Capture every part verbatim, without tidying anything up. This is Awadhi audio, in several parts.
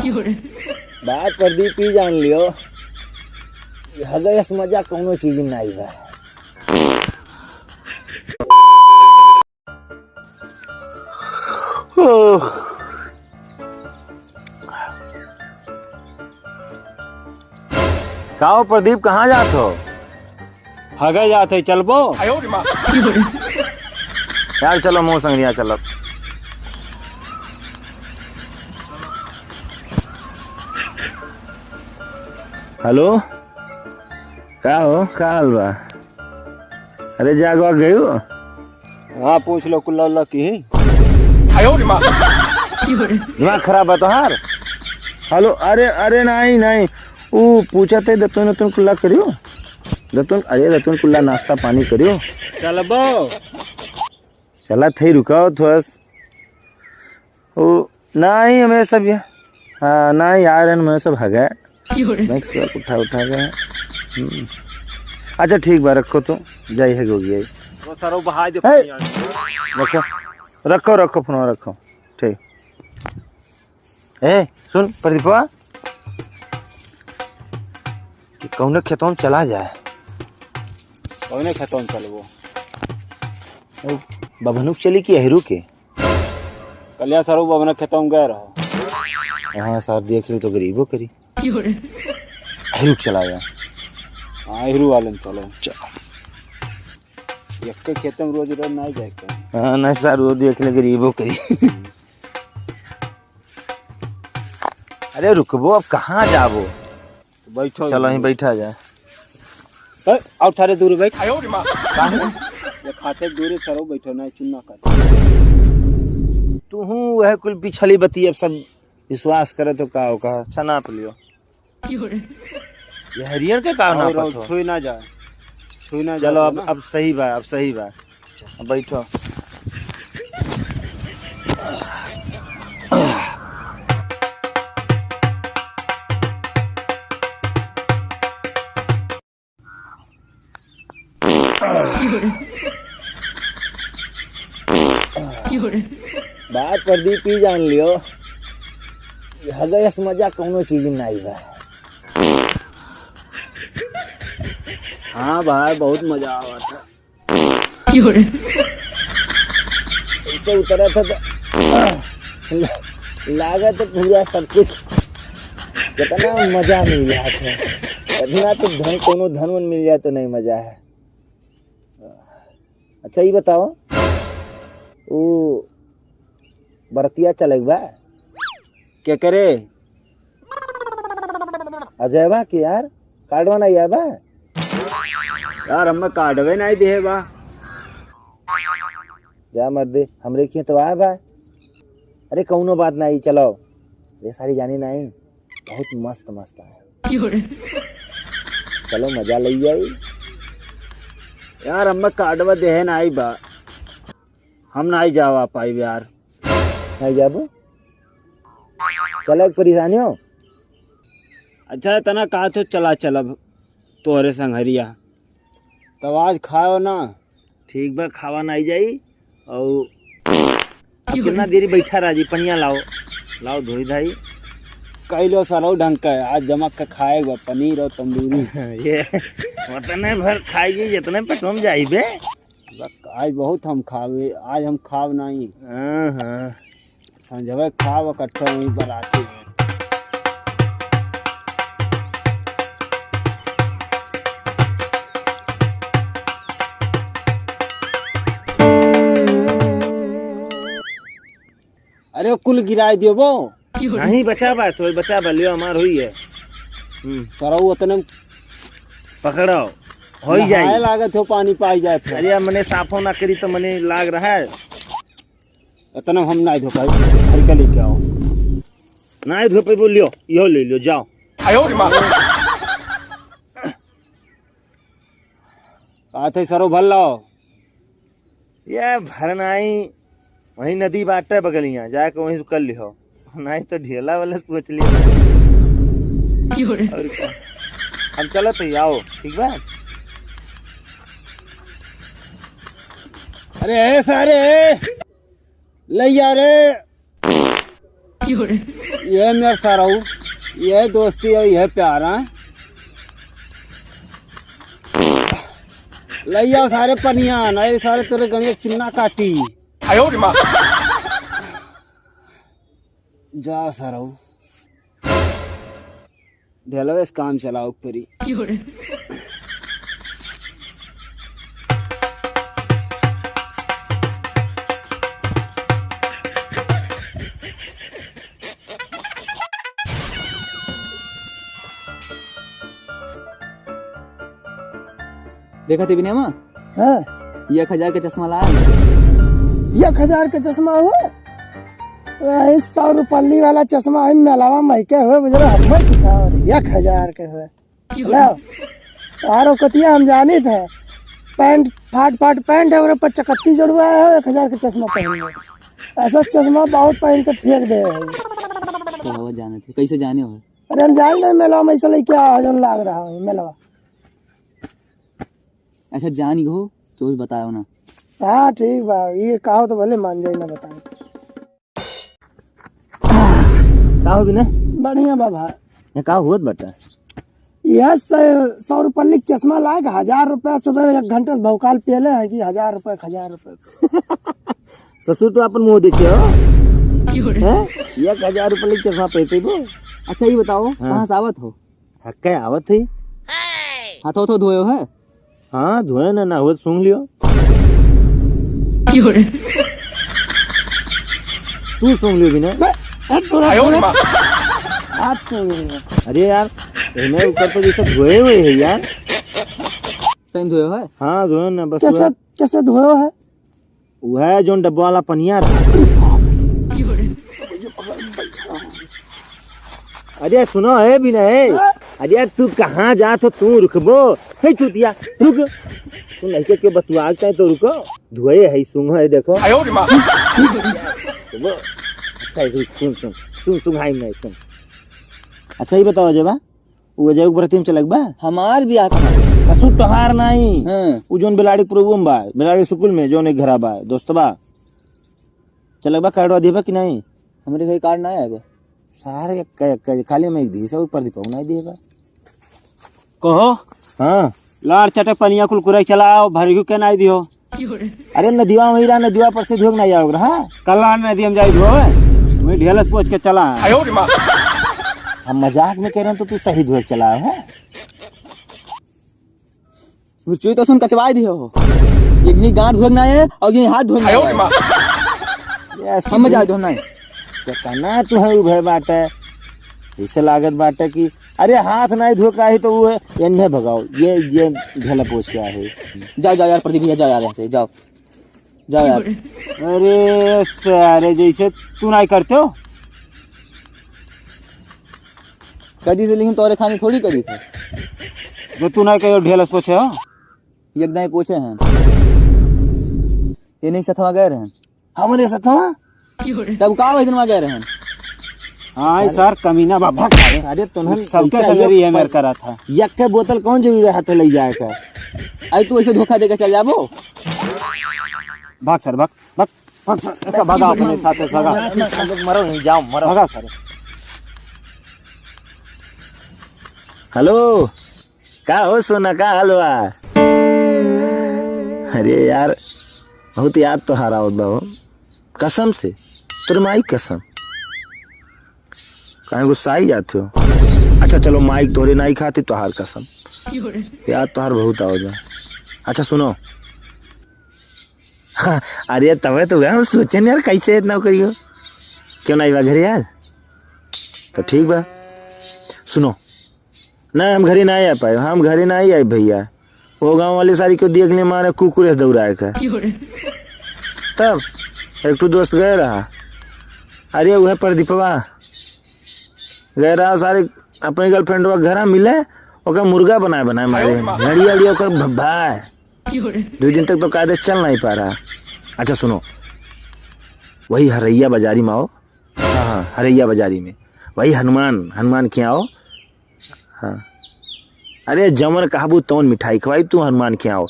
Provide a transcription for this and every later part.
बात प्रदीप ई जान लियो, हगै से मजा कौनो चीज में नाई बा। ओह। का हो प्रदीप, कहाँ जात हो? हगै जात है, चलबो? यार चलो, मोर संग यहाँ चलत। हेलो, का हो, का हाल बा? अरे जाग वाग गयो? हाँ, पूछ लो, कुल्ला उल्ला की ही। दिमाग खराब बा तोहार। हेलो, अरे, अरे, नाहीं, नाहीं, ऊ पूछत है, दतुन उतुन कुल्ला करियो, दतुन, अरे, दतुन कुल्ला नाश्ता पानी करियो। चलबो। चलत है, रुकाओ थोड़ा स-, ओ, नाहीं, हमें सब ये, हाँ, नाहीं, यार, हमें सब हगा। क्यों रे? मैं इसको उठा, उठा के, हम्म। अच्छा, ठीक बा, रखो तो, जाई है, हो गया। वो सरो बहा दे हे! पानी आने। रखो, रखो, रखो, फोन रखो, ठीक। ए, सुन, प्रदीपवा, कि कौनो खेतवा में चला जाए। कौने खेतवा में चलबो? ओ, बभनुक चली कि अहिरू के? कलिया सरो बभनुक खेतवा में गए रहो। हाँ, सर, देख ली तो गरीबो करी। अहिरू के चला जाए। हाँ, अहिरू वाले में चलो। चलो। एक के खेत में रोज रोज ना जाए के। हाँ, ना सर, वो देख ले गरीबो करी। अरे रुकबो, अब कहाँ जाबो? बैठो। चलो, यहीं बैठा जाए। ए, और सारे दूर बैठ। काहे? ये खाते दूर सरो बैठो ना, चुन्ना कर। तू हूँ वह कुल पिछली बती, अब सब विश्वास करे तो का हो, कहा, अच्छा नाप लियो। ये हरियर के का और, नापत और हो? छुई ना जाए, छुई ना चलो, जाए अब, ना। अब सही बा, अब सही बा। बैठो। बात प्रदीप ई जान लियो, हगै से मजा कौनो चीज में नाई बा। हाँ भाई, बहुत मजा आवत है। ऐसे उतरत है तो लागत है पूरा सब कुछ कितना मजा मिल जात है। इतना तो धन, कोनो धन मन मिल जाए तो नहीं मजा है। अच्छा, ये बताओ, वो बरतिया चले बा? के करे? अजय बा के यार, कार्डवा नहीं आया बा? यार, हमें कार्डवे नहीं दिहे बा। जा मर्दे, हमरे के तो आया बा। अरे, कौनो बात नहीं, चलो। ये सारी जानी नहीं, बहुत मस्त मस्त है। चलो, मजा लई जाई। यार, हमें कार्डवा देहे नहीं बा, हम नहीं जावा पाई यार। नहीं जाबो? चलो, एक परेशानी हो। अच्छा, इतना कहा तो चला चलब तोहरे संघरिया। तब आज खाओ ना। ठीक बा, खावा ना आई जाई। और अब कितना देरी बैठा रहा जी, पनिया लाओ, लाओ धोई धाई। कई लो सरौ ढंग का, आज जमक के खाए बा पनीर और तंदूरी। ये उतने भर खाई जी, जितने पेट में जाई बे। बक-, आज बहुत हम खावे, आज हम खाव नहीं। हाँ, हाँ। संझवे खाव इकट्ठे वहीं बराती में। अरे कुल गिराए दियो बो। नहीं बचा बा, तो बचा बा, लियो हमार हुई है। हम्म। सरऊ उतने में पकड़ो, हो ही नहाए जाई। लागत हो, पानी पाई जात हो। अरे, मने साफो ना करी तो मने लाग रहा है। इतना हम ना धो पाई, हल्का लेके आओ। ना धो पाई, बोलियो, यो ले लियो, जाओ। आयो रे माँ। कहा थे सरो भर लाओ। ये भरनाई वहीं नदी बाटे बगलिया, जाके वहीं से कर लिहो, नहीं तो ढेला वाले से पूछ लियो। क्यों रे? और का? हम चलत ही, आओ, ठीक बा? अरे ए सारे, ले जा रे। ये मेरे सारा, ये दोस्ती है, ये प्यार है। लइया सारे पनिया, नहीं सारे तेरे गणिया चुन्ना काटी। जा सरऊ। ढेलवे से काम चलाओ परी। देखा थी बिनिया मा? हाँ। ये एक हजार के चश्मा लाया। एक हजार के चश्मा हुआ? वही सौ रुपल्ली वाला चश्मा है, मेलावा में के हुए, बुझलो, हमें सिखाओ रे, एक हजार के हुए। लो, तारो कतिया हम जानित है, पैंट फाट फाट पैंट है, ओकरे पर चकत्ती जोड़वा है, एक हजार के चश्मा पहन ले। ऐसा चश्मा बहुत पहन के फेंक दे है। चलो, वो जाने थे, कैसे जाने हो? अरे हम जान ले मेलावा में ऐसा लेके आया, जोन लाग रहा है मेलावा। अच्छा, जानी हो तो बताओ ना। हाँ, ठीक बा, ये कहो तो भले मान जाई ना बताए। का हो बिना? बढ़िया बा भाई। ये का होत बाटे? यह सौ, सौ रुपये के चश्मा लायक हजार रुपया सुबह एक घंटे से भौकाल पियले है कि हजार रुपये, हजार रुपये। ससुर तो अपन मुंह देखे हो। हैं? एक हजार रुपये के चश्मा पे पे वो। अच्छा, ये बताओ, हाँ। कहाँ से आवत हो? हक्के आवत है। हाथो तो धोयो है? हाँ, धोए ना, ना हुए तो सूंघ लियो। क्यों रे? तू सूंघ लियो बिना। बे, हट तोरा, आयो रे माँ। आप सूंघ लियो। अरे यार, एमे ऊपर तो जैसे धोए हुए है यार। सही धोयो है? हाँ, धोए ना, बस कैसे, हुआ। कैसे धोयो है? वह जोन डब्बा वाला पनिया रहा। अरे सुनो, ए बिना, ए। अरे तू कहाँ जात हो, तू रुकबो? हे चुतिया, रुक। तू नहीं के, के बतुआ के तो रुको। धोए है, सुनो है, देखो। आयो रे माँ। रुको। अच्छा, सुन, सुन, सुन, सुन, सुन, हाय नहीं, सुन। अच्छा, ये बताओ जबा, उ अजय के बरती में चलक बा? हमार बियाह कहाँ? ससुर तोहार नाई। हाँ। उ जोन बेलाड़ी प्रभु में बा, बेलाड़ी स्कूल में जोन एक घरा बा, दोस्त बा। चलक बा, कार्डवा दिए बा कि नाई? हमरे घर कार्ड ना आए बा। सारे एक, एक, एक, खाली में एक दी, सब ऊपर दी पाऊ नाई दिए बा। कहो। हाँ। लाड़ चटक पनिया कुलकुरे चलाओ, भरिगु के नाई दियो। अरे नदिया में रहा, नदिया पर से धोक नहीं आओगे, हाँ? कल ना नदी हम जाई धोवे, वही ढेलस पोछ के चला है। आयो रे माँ। हम मजाक में कह रहे हैं तो तू सही धोक चला है। मिर्ची तो सुन कचवाई दियो हो। एक दिन गांठ धोक ना है और एक दिन हाथ धोक ना आयो है। रे माँ। ये हम जाए धोना है। केतना तू है उभे बाटे। ऐसे लागत बाटे कि अरे हाथ नहीं धो का है तो वो है, एन्हे भगाओ, ये, ये ढेला पोछ के आहे। जाओ, जाओ यार प्रदीप भैया, जाओ यार यहाँ से, जाओ। जाओ यार। अरे सारे, जैसे तू नहीं करते हो। करी थे, लेकिन तोरे खानी थोड़ी करी थे। जो तू नहीं कहो, ढेलस पोछे हो। एकदम पोछे हैं। ये नहीं सथवा गए रहे। हमरे सथवा? तब का वही दिन वहाँ गए रहे? हाँ, सारे सर, कमीना बा, भाग सारे। सारे तोहन सबके पैसा संगरी ये मेर करा था। यक्के बोतल कौन जरूरी रहा था ले जाए का? आई तू ऐसे धोखा देके चल जाबो? भाग सर, भाग, भाग, भाग सर, इसका भगा अपने साथ, भगा। मरो नहीं, जाओ, मरो। भगा सर। हेलो, का हो सोना, का हाल बा? अरे यार, बहुत याद तोहार आवत बा हो। कसम से, तोर माई कसम। काहे गुस्साई जात हो? अच्छा चलो, माई तोरे नाई खाती, तोहार कसम। याद तोहार बहुत आवत बा। अच्छा सुनो। अरे तबे तो हम सोचे यार, कैसे इतना करियो? क्यों नाई बा घरे आज? तो ठीक बा। सुनो, ना, हम घरे ना आ पाए, हम घरे ना आई आए भैया। वो गाँव वाले सारी को देख ले मारे कुकुर से दौड़ाए का। तब एक ठो दोस्त गए रहा, अरे वह प्रदीपवा गए रहा सारे अपने गर्लफ्रेंड का घर मिले, ओकर मुर्गा बनाए बनाए मारे, नड़िया उड़िया ओकर भब्बाए। दो दिन तक तो कायदे से चल नहीं पा रहा। अच्छा सुनो, वही हरैया बाजारी में आओ, हाँ, हाँ, हरैया बाजारी में। वही हनुमान, हनुमान के आओ। हाँ। अरे, जवन कहबू तवन मिठाई खवाई, तू हनुमान के आओ।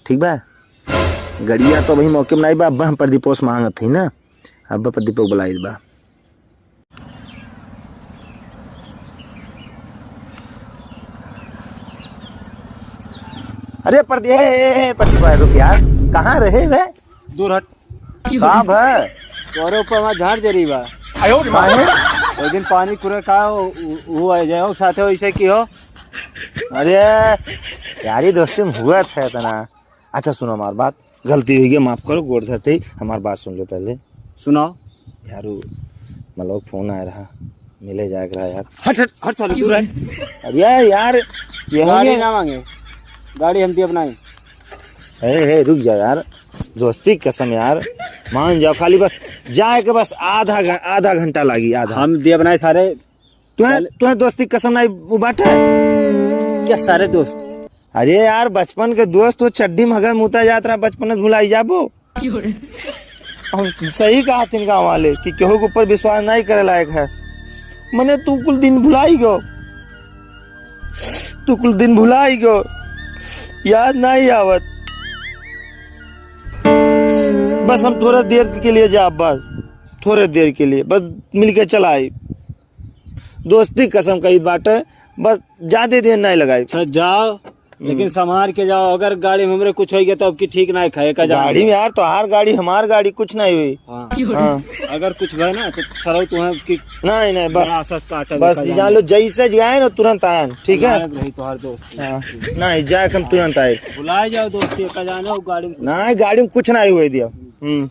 ठीक बा? गड़िया तो वही मौके में नाई बा, अब हम प्रदीपोस मांगत हई ना। अब प्रदीपो बुलाइत बा। अरे परदे-, ए, ए, ए, परदेसवा, रुक यार, कहाँ रहे बे? दूर हट। कहाँ बे? तोरे ऊपर वहाँ झाड़ जरी बा। आयो रे माँ। काहे? वो दिन पानी कुरे का, वो, वो आ जाए, वो साथे वैसे की हो। अरे, यारी दोस्ती में हुआ था इतना। अच्छा सुनो हमार बात, गलती हुई गई, माफ करो, गोड़ धरते ही हमार बात सुन लो पहले। सुनाओ। यार, वो मतलब फोन आया रहा, मिले जाए रहा यार। हट, हट, हट, साले, दूर हट। अरे यार, ये गाड़ी ना मांगे, गाड़ी हम दिए बनाई। हे, हे, रुक जा यार, दोस्ती की कसम यार, मान जाओ, खाली बस जाए के बस आधा घ-, आधा घंटा लागी, आधा। हम दिए बनाई सारे। तुहे, तुहे दोस्ती की कसम नाई वो बाटे? क्या सारे दोस्त? अरे यार, बचपन के दोस्त हो, चड्डी में हगा मुता जात रहा, बचपन में भुलाई जाबो। और सही कहा थिन गाँव वाले कि केहू के ऊपर विश्वास नाई करे लायक है। मने तू कुल दिन भुलाई गो, तू कुल दिन भुलाई गो, याद नाई आवत। बस हम थोड़ा देर के लिए जाब, बस थोड़े देर के लिए, बस मिलके चला आई। दोस्ती कसम कही बाटे, बस जादे देर नाई लगाई। अच्छा, जाओ, लेकिन संभाल के जाओ। अगर गाड़ी में हमरे कुछ होइ गया तो अब की ठीक नाई खाए का जान गाड़ी में। यार, तोहार गाड़ी, हमार गाड़ी, कुछ नाई हुई। हाँ। हाँ। अगर कुछ भय ना तो सरऊ तुम्हें की नाई, नाई, बस। बड़ा सस्ता आटा बस देखा जान जाने। लो, जैसे जाए ना तुरंत आए, ठीक है? लायक रही तोहार दोस्त। हाँ। नाई, जाए हम तुरंत आए। भुलाए जाओ दोस्ती का जाने, वो गाड़ी में। नाई, गाड़ी में कुछ नाई हुए दिया। हम्म।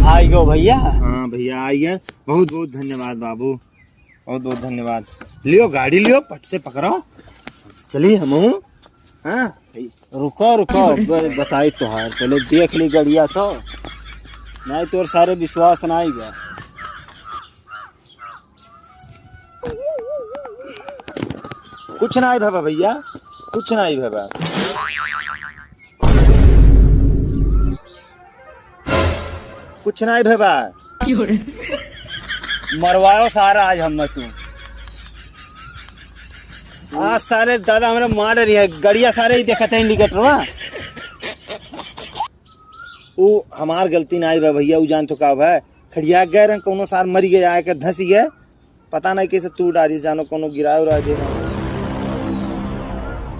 आई गो भैया। हाँ भैया, आई गए। बहुत बहुत धन्यवाद बाबू। बहुत बहुत धन्यवाद। लियो गाड़ी लियो, पट से पकड़ो, चली हमहू। हाँ। रुको, रुको, ब-, बताई तोहार, पहले देख ली गड़िया तो। नाई तोर सारे विश्वास नाई बा। कुछ नाई भवा भैया, कुछ नाई भवा। कुछ नाई भवा। मरवाओ सारा आज हम तू। आज सारे दादा हमरे मार रही है, गड़िया सारे ही देखत है indicator वा। उ हमार गलती नाई बा भैया, उ जान तो का बा, खड़िया गए रहन, कौनो सार मरी गए, आए के धंसी गए, पता नहीं कैसे तू डारी जानो, कौनो गिराए उराए दे।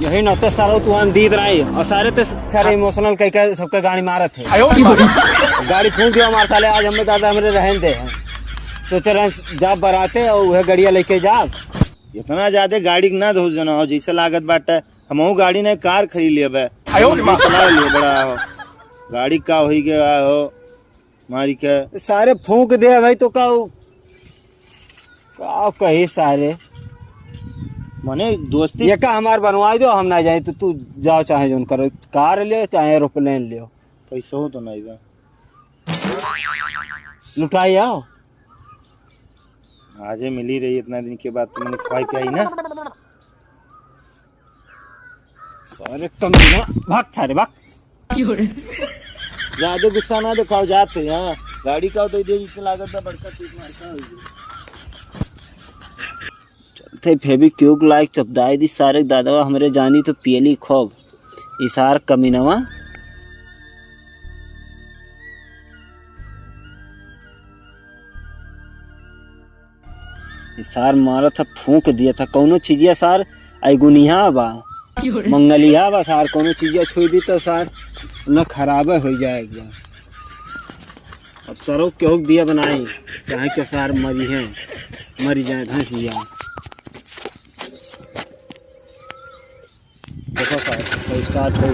यही नाते सारो तू हम दीद रही, और सारे ते सारे emotional कह के सबके गाड़ी मारत है। आयो रे बाप। गाड़ी फूंक दिया हमारे साले, आज हमें दादा हमरे रहन दे हैं। सोच रहे हैं जा बराते और वह गड़िया लेके जा। इतना ज्यादा गाड़ी के ना धो जना हो, जैसे लागत बाटे हमहू गाड़ी नहीं कार खरीद लिया बे। आयो रे बाप। चला लियो बड़ा हो, गाड़ी का होई गया हो। मारी के। सारे फूंक दे भाई, तो का, का कही सारे। मने दोस्ती ये का हमार बनवाई दो, हम ना जाए, तो तू जाओ, चाहे जोन करो, कार ले, चाहे aeroplane ले। पैसो तो नहीं बा। लुटाई आओ। आजे मिली रही इतना दिन के बाद, तो मने खवाई पियाई ना। सारे कमीना, भाग सारे, भाग। ज्यादा गुस्सा ना दिखाओ, जात है यहाँ। गाड़ी का तो दे, जिससे लागत था बड़का चीज मारता है। चलते Fevikwik लाइक चपदाई दी सारे दादवा, हमरे जानी तो पियली खूब। ई सार कमीनवा। ई सार मारा था, फूंक दिया था। कौनो चीजिया सार अइगुनिया बा, मंगलिया बा सार, कौनो चीजिया छुई दी तो सार न खराबे हो जाए एकदम। अब सरो केहू के दिया बनाई, चाहे के सार मरी हैं, मरी जाए भैंसिया। देखो सार, तो start हो।